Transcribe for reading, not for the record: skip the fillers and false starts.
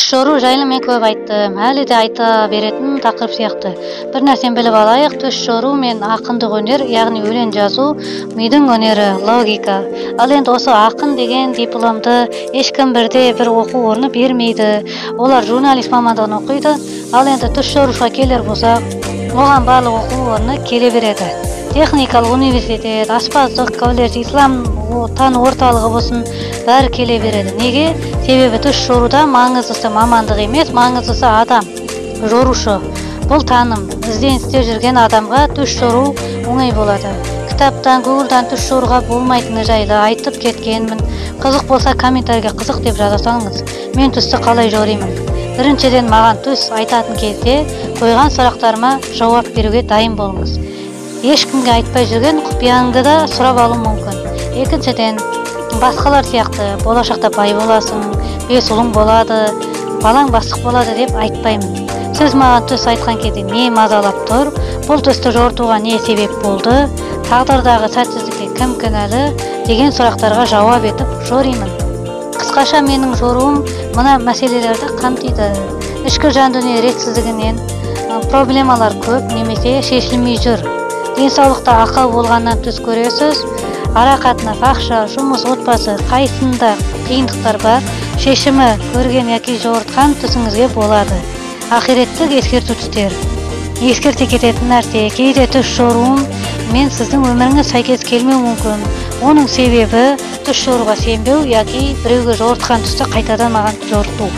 Жору жайлы мен көп айттым, әлі де айта беретін тақырып сияқты. Бір нәрсені біліп алайық, түс жору мен ақындық өнер, яғни өлең жазу, мидың өнері, логика. Ал енді осы ақын деген дипломды ешкім бірде бір оқу орны бермейді. Олар журналист мамандығын оқиды. Ал енді түс жорушыға келер болсақ, оған барлық оқу орны келе береді. Техникалық университет, аспаздық колледж, ислам тану орталығы болсын, бәрі келе береді. Неге? Себебі түс жоруда маңыздысы мамандық емес, маңыздысы адам, жорушы. Бұл таным, ізденісте жүрген адамға түс жору оңай болады. Кітаптан, Гуглдан түс жоруға болмайтыны жайлы айтып кеткенмін. Қызық болса комментарийге қызық деп жаза салыңыз. Мен түсті қалай жоримын? Біріншіден, маған түс айтатын кезде қойған сұрақтарыма жауап беруге дайын болыңыз. Ешкімге айтпай жүрген құпияңды да сұрап алу мүмкін. Екіншіден, басқалар сияқты болашақта бай боласың, 5 ұлың болады, балаң бастық болады деп айтпаймын. Сіз маған түс айтқан кезде не мазалап тұр, бұл түсті жорытуға не себеп болды, тағдырдағы сәтсіздікке кім кінәлі деген сұрақтарға жауап етіп жоримын. Қысқаша менің жоруым мына мәселелерді қамтиды. Ішкі жан дүние ретсіздігінен проблемалар көп немесе шешілмей жүр. Денсаулықта ақау болғаннан түс көресіз. Ара қатынас, ақша, жұмыс, отбасы қайсында қиындықтар бар, шешімі көрген яки жорытқан түсіңізге болады. Ақиреттік ескерту түстер. Ескерте кететін нәрсе, кейде түс жоруым мен сіздің өміріңіз сәйкес келмеуі мүмкін. Оның себебі түс жоруға сенбеу яки біреуге жорытқан түсті қайтадан маған жорыту.